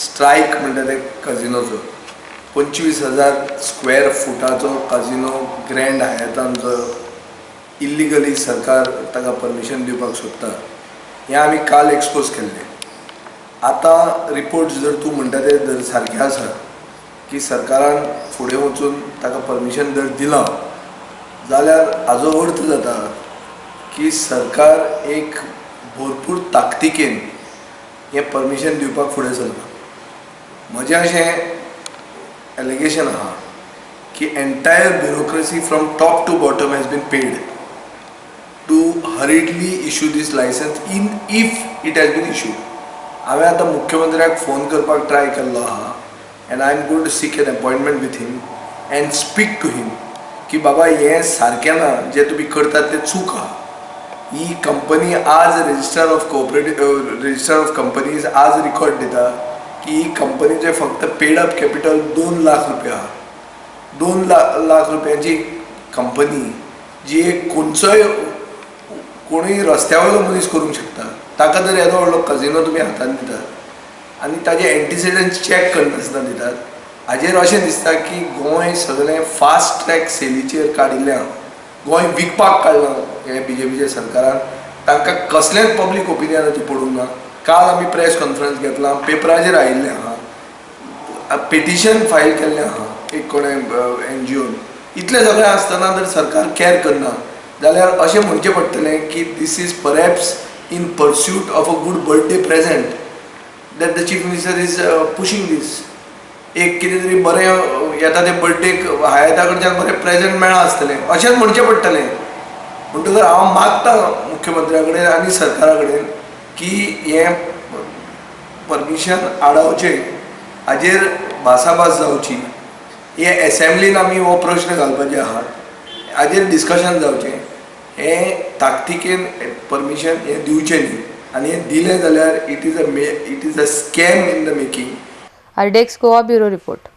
Strike म्हणटा ते कजिनोचो, 25,000 square फुटाचो काजिनो grand हायातान जो इल्लिगली सरकार ताका परमिशन दिवपाक सोदता, हें आमी काल एक्सपोज केल्लें. आतां रिपोर्ट्स जर तूं म्हणटा ते जर सारके आसा की सरकारान फुडें वचून ताका परमिशन जर दिलां जाल्यार हाजो अर्थ जाता की सरकार एक भरपूर ताकतिकेन हें परमिशन दिवपाक फुडें सरलां. म्हजें अशें एलिगेशन आहा की entire bureaucracy from top to bottom has been paid to hurriedly issue this licence in if it has been issued. हांवें आतां मुख्यमंत्र्याक फोन करपाक ट्राय केल्लो आहा and I am going to seek an appointment with him and speak to him की बाबा हें सारकें ना, जें तुमी करतात तें चूक आहा. ही कंपनी आज registrar of cooperative registrar of companies आज रिकॉर्ड दिता की ही कंपनीचें फक्त पेड अप कॅपिटल 2 लाख रुपया आहा. 2 लाख रुपयांची कंपनी जी एक खंयचोय कोणूय रस्त्या वयलो मनीस करूंक शकता, ताका जर येदो व्हडलो कजिनो तुमी हातान दितात आनी ताजे एंटिसिडंट्स चॅक करनासतना दितात, हाजेर अशें दिसता की गोंय सगळें फास्ट ट्रॅक सेलीचेर काडिल्लें आहा, गोंय विकपाक काडलां हें बीजेपीच्या सरकारान. तांकां कसलेंच पब्लीक ओपिनियनाचें पडूंक ना. काल आमी प्रेस कॉन्फरन्स घेतलां, पेपराचेर आयिल्लें आहा, पिटिशन फायल केल्लें आहा एक कोणें एनजीओन. इतलें सगळें आसतना जर सरकार कॅर करना जाल्यार अशें म्हणचें पडटलें की this is perhaps in pursuit of a good birthday present that the chief minister is pushing this. एक कितें तरी बरें येता ते बर्थडेक हायता कडच्यान बरें प्रेजेंट मेळ्ळां आसतलें अशेंच म्हणचें पडटलें. म्हणटकच हांव मागता मुख्यमंत्र्या कडेन आनी सरकारा कडेन की हें परमिशन आडावचें, हाजेर भासाभास जावची, हे एसेंब्लीन आमी हो प्रश्न घालपाचे आहात, हाजेर डिस्कशन जावचें. हें ताकतिकेन परमिशन हें दिवचें न्ही आनी हें दिलें जाल्यार it is a scam in the making. RDX Goa bureau report.